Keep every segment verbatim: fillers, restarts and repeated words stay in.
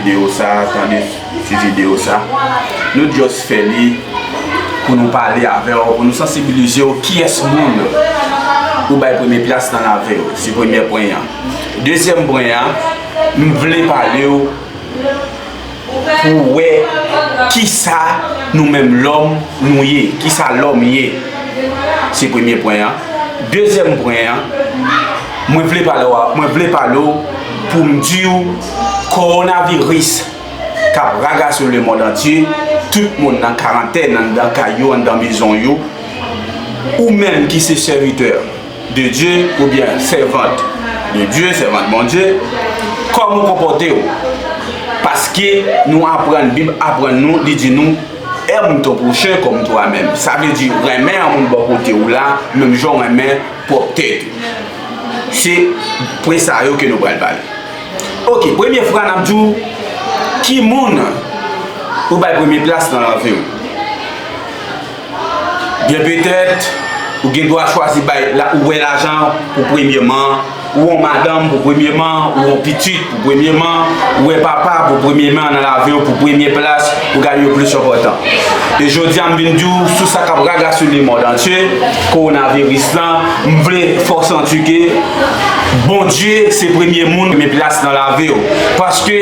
Videyo sa, tande ti videyo sa. Nou just fè li pou nou pale avè w, pou nou sansibilize w kiyès moun ou bay premye plas nan lavi w. Se premye pwen an. Dezyèm pwen an, m vle pale w pou w wè kisa nou menm lòm nou ye, kisa lòm ye. Se premye pwen an. Dezyèm pwen an, mwen vle pale w, mwen vle pale w pou m di w kowonaviris k ap ragase lemonn antye, tout moun nan karantèn, anndan kay yo, anndan mezon yo, ou menm ki se sèvitè de Dye oubyen sèvant de Dye, sèvant Bondye, kòman w konpòte w? Paske nou aprann, Bib aprann nou, li di nou, aime ton prochain comme toi-même. Sa vle di, renmen yon moun bò kote w la, menm jan w renmen pwòp tèt ou. Se pwen sa yo ke nou pral pale. Ok, premye fwa n ap di w, ki moun ou bay premye plas nan lavi w? Byen petèt, ou gen dwa chwazi bay la, ou wè lajan pou premyeman, ou yon madanm pou premyeman, ou yon pitit pou premyeman, ou wè papa pou premyeman nan lavi w, pou premye plas, ou gade yo plis enpòtan. E jodi a, m vin di w sou sa k ap ragase lemonn antye, kowonaviris lan, m vle fè w santi ke Bondye se premye moun, premye plas nan lavi w. Paske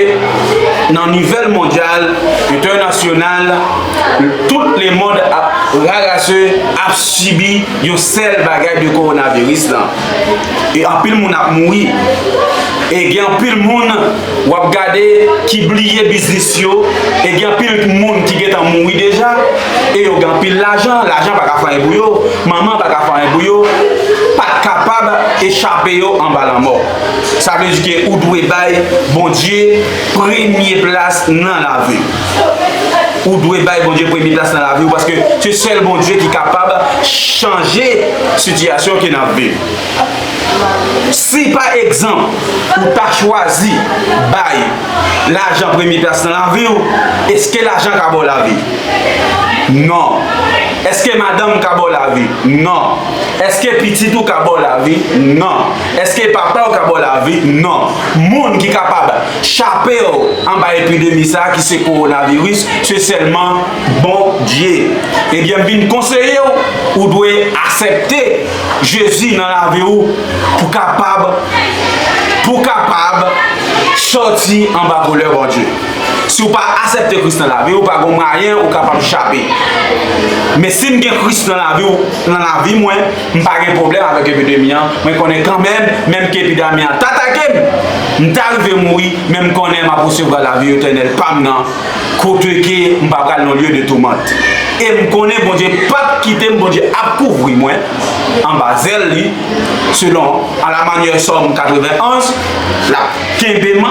nan nivel mondyal, entènasyonal, tout lemonn ap ragase, ap sibi yon sèl bagay de kowonaviris lan. E anpil moun ap mouri. E gen anpil moun w ap gade ki bliye biznis yo. E gen anpil moun ki gentan mouri deja. E yo gen anpil lajan. Lajan pa ka fè anyen pou yo. Manman pa ka fè anyen pou yo. Pa t kapab echape yo anba lanmò. Sa vle di ke ou dwe bay Bondye premye plas nan lavi w. Ou dwe bay Bondye premye plas nan lavi w, paske se sèl Bondye ki kapab chanje sitiyasyon ke n ap viv. Si, pa egzanp, ou ta chwazi bay lajan premye plas nan lavi w, èske lajan ka ba w lavi? Non. Èske madanm ka ba w lavi? Non. Èske pitit ou ka ba w lavi? Non. Èske papa w ka ba w lavi? Non. Moun ki kapab chape w anba epidemi sa a ki se kowonaviris, se sèlman Bondye. Ebyen, m vin konseye w, ou dwe aksepte Jezi nan lavi w pou kapab, pou kapab sòti anba kolè Bondye. Si w pa aksepte Kris nan lavi w, pa gon mwayen ou kapab chape. Men si m gen Kris nan lavi w, nan lavi mwen, m pa gen pwoblèm avèk epidemi an. Mwen konnen kanmenm, menm ke epidemi an ta atake m, m ta rive mouri, men m konnen m ap resevwa lavi etènèl pa m nan, kote ke m pa pral nan lye de toumant. E m konnen Bondye p ap kite m, Bondye ap kouvri mwen anba zèl li, selon à la manière Sòm katrevenn onz, l ap kenbe m,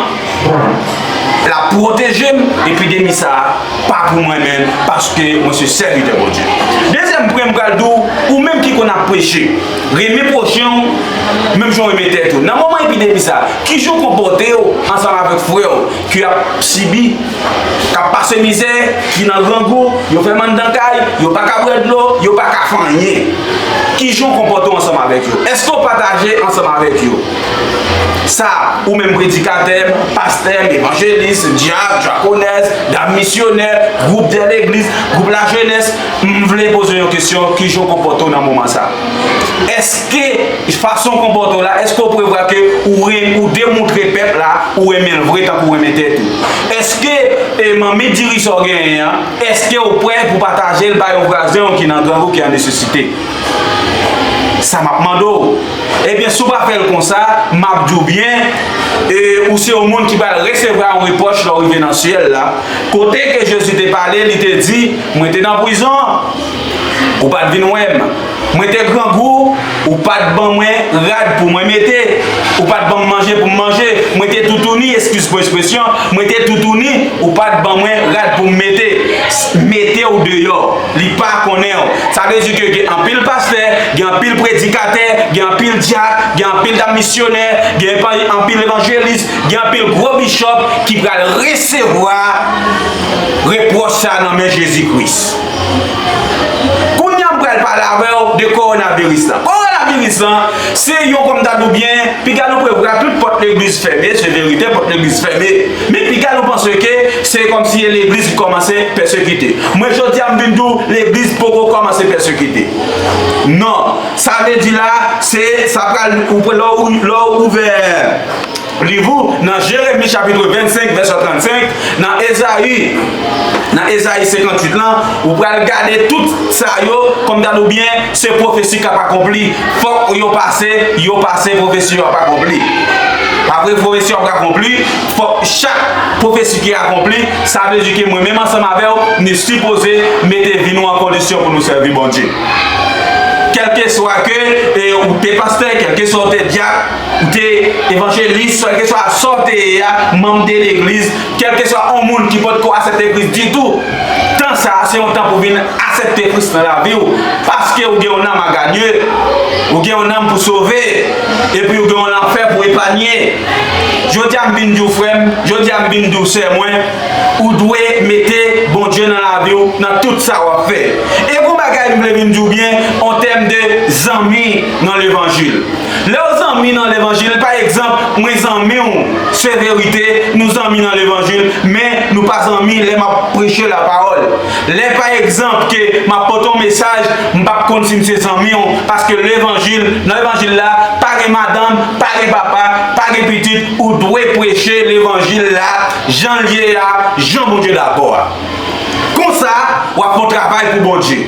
l ap pwoteje m, epidemi sa a pa pou mwen menm, paske mwen se sèvitè Bondye. Dezyèm pwen m pral di w, ou menm ki konn ap preche, renmen pwochen w, menm jan w renmen tèt ou. Nan moman epidemi sa a, kijan w konpòte w ansanm avèk frè w ki ap sibi, k ap pase mizè, ki nan grangou, yo fèmen anndan kay, yo pa ka bwè dlo, yo pa ka fè anyen? Kijan w konpòte w ansanm avèk yo? Èske w pataje ansanm avèk yo? Sa, ou menm predikatè, pastè, evanjelis, dyak, dyakonès, dam misyonè, gwoup dè legliz, gwoup lajenès, m vle poze w yon kesyon, kijan w konpòte w nan moman sa? Èske fason w konpòte w la, èske w prevwa ke ou re-, ou demontre pèp la ou renmen l vre tankou w renmen tèt ou? Èske, e, manmi diri sa w genyen an, èske w prè pou pataje l bay yon vwazen w ki nan grangou, ki an nesesite? Sa m ap mande w. Ebyen, si w pa fè l konsa, m ap di w byen, e, ou se yon moun ki pral resevwa yon repwòch lè w rive nan syèl la. Kote ke Jezi te pale, li te di, mwen te nan prizon, ou pa t vin wè m. Mwen te grangou, ou pa t ban mwen rad pou mwen mete. Ou pa t ban m manje pou m manje. Mwen te toutouni, eskiz pou ekspresyon, mwen te toutouni, ou pa t ban mwen rad pou m mete. S-, mete w deyò. Li pa konnen w. Sa vle di ke gen anpil pastè, gen anpil predikatè, gen anpil dyak, gen anpil dam misyonè, gen anpil, anpil evanjelis, gen anpil gwo bichòp ki pral resevwa repwòch sa nan men Jezi Kris. Kounye a m pral pale avè w de kowonaviris la. Kowona-, Legliz lan, se yon kòm ta di w byen, piga nou prevwa tout pòt legliz fèmen, se verite, pòt legliz fèmen. Men piga nou panse ke se kòmsi e legliz ki kòmanse pèsekite. Mwen, jodi a, m vin di w, legliz poko kòmanse pèsekite. Non, sa vle di la, se, sa pral, ou pre-, lè w, lè w ouvè liv ou, nan Jeremi chapit vennsenk, vèsè trannsenk, nan Ezayi, nan Ezayi senkantuit lan, ou pral gade tout sa yo, kòm ta di w byen, se pwofesi k ap akonpli. Fòk yo pase, yo pase, pwofesi yo ap akonpli. Apre pwofesi yo ap akonpli, fòk chak pwofesi ki akonpli, sa vle di ke mwen menm ansanm avè w, nou sipoze mete vi nou an kondisyon pou nou sèvi Bondye. Kèlkeswa ke, e, ou te pastè, kèlkeswa ou te dyak, ou te evanjelis, kèlkeswa sa w te ye a, manm de legliz, kèlkeswa yon moun ki potko aksepte Kris ditou, tan sa a se yon tan pou vin aksepte Kris nan lavi w, paske ou gen yon nanm a ganye, ou gen yon nanm pou sove, epi ou gen yon lanfè pou epanye. Jodi a m vin di w, frè m, jodi a m vin di w, sè mwen, ou dwe mete Bondye nan lavi w, nan tout sa w ap fè. E gon bagay m vle vin di w byen, an tèm de zanmi nan levanjil. Lè w zanmi nan levanjil, pa egzanp, mwen zanmi w, se verite, nou zanmi nan levanjil, men nou pa zanmi lè m ap preche lapawòl. Lè, pa egzanp, ke m ap pote yon mesaj, m p ap konn si m se zanmi w, paske levanjil, nan levanjil la, pa gen madanm, pa gen papa, pa gen pitit, ou dwe preche levanjil la, jan l ye a, jan Bondye dakò a. Konsa, w ap fè yon travay pou Bondye.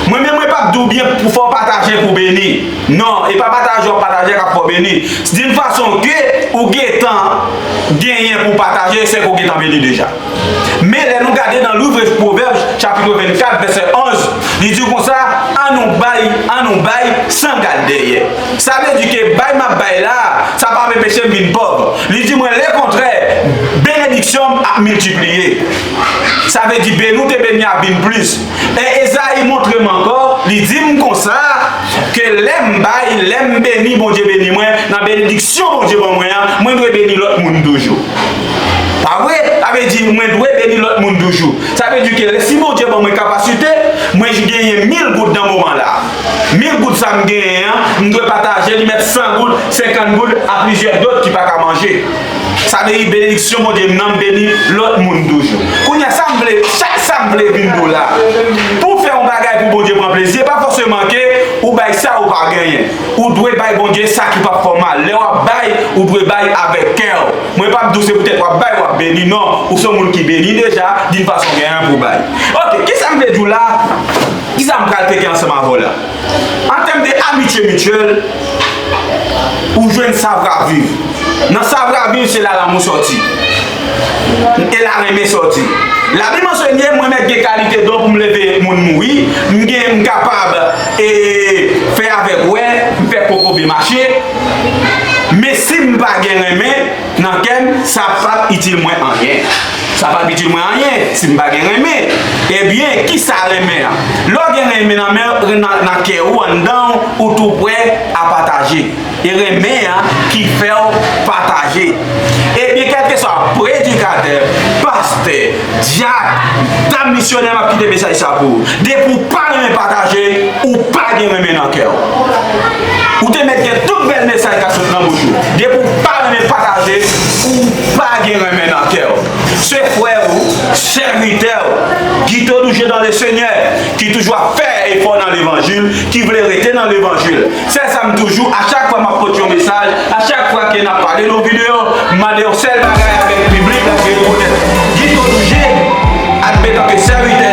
Mwen menm, mwen p ap di w byen pou fè w pataje pou beni. Non, e pa pataje w ap pataje k ap fè w beni. D'une façon ke ou gentan genyen pou w pataje, se ke w gentan beni deja. Men lè nou gade nan liv Pwovèb, chapit vennkat, vèsè onz, li di konsa, ann nou bay, ann nou bay san gad dèyè. Sa vle di ke bay m ap bay la, sa p ap anpeche m vin pòv. Li di mwen, lekontrè, benediksyon m ap miltipliye. Sa vle di beni w te beni a vin plis. E Ezayi montre m ankò, li di m konsa, ke lè m bay, lè m beni, Bondye beni mwen, nan benediksyon Bondye ban mwen an, mwen dwe beni lòt moun toujou. Pa vre? Sa vle di mwen dwe beni lòt moun toujou. Sa vle di ke lè, si Bondye ban mwen kapasite, mwen genyen mil goud nan moman la. Mil goud sa m genyen an, m dwe pataje li, mèt san goud, senkant goud a plizyè dòt ki pa ka manje. Sa vle di benediksyon Bondye m nan, m beni lòt moun toujou. Kounye a, sa m vle, sa, sa m vle vin di w la. Pou w fè yon bagay pou Bondye pran plezi, pa fòseman ke ou bay sa ou pa genyen. Ou dwe bay Bondye sa ki p ap fè w mal. Lè w ap bay, ou dwe bay avèk kè w. Mwen p ap di w se poutèt w ap bay, w ap beni, non. Ou se yon moun ki beni deja, d'une façon ou genyen pou w bay. Oke, kisa m vle di w la? Kisa m pral teke ansanm avè w la? An tèm de amitye mityèl, ou jwenn savwa viv. Nan savwa viv, se la lanmou sòti. E la renmen sòti. Labib ansenye, mwen mèt gen kalite don pou m leve moun mouri, m gen, m kapab, e, fè avèg wè, m fè kokobe mache. Men si m pa gen renmen nan kè m, sa p ap itil mwen anyen. Sa p ap itil mwen anyen si m pa gen renmen. Ebyen, kisa renmen an? Lè w gen renmen nan men, nan, nan kè ou, anndan w, ou tou prè a pataje. E renmen an ki fè w pataje. Ebyen, kèlkeswa predikatè, pastè, dyak, dam misyonè, m ap kite mesaj sa pou ou. Depi w pa renmen pataje, ou pa gen renmen nan kè w. Ou te mèt gen tout bèl mesaj k ap sot nan bouch ou. Depi w pa renmen pataje, ou pa gen renmen nan kè w. Se frè ou, sèvitè ou, Guito Douzé dans le Seigneur, ki toujou ap fè efò nan levanjil, ki vle rete nan levanjil. Sèl sa m toujou, a chak fwa m ap pote yon mesaj, a chak fwa ke n ap pale nan yon videyo, m mande yon sèl bagay avèk piblik la, se rekonèt Guito Douzé, antanke sèvitè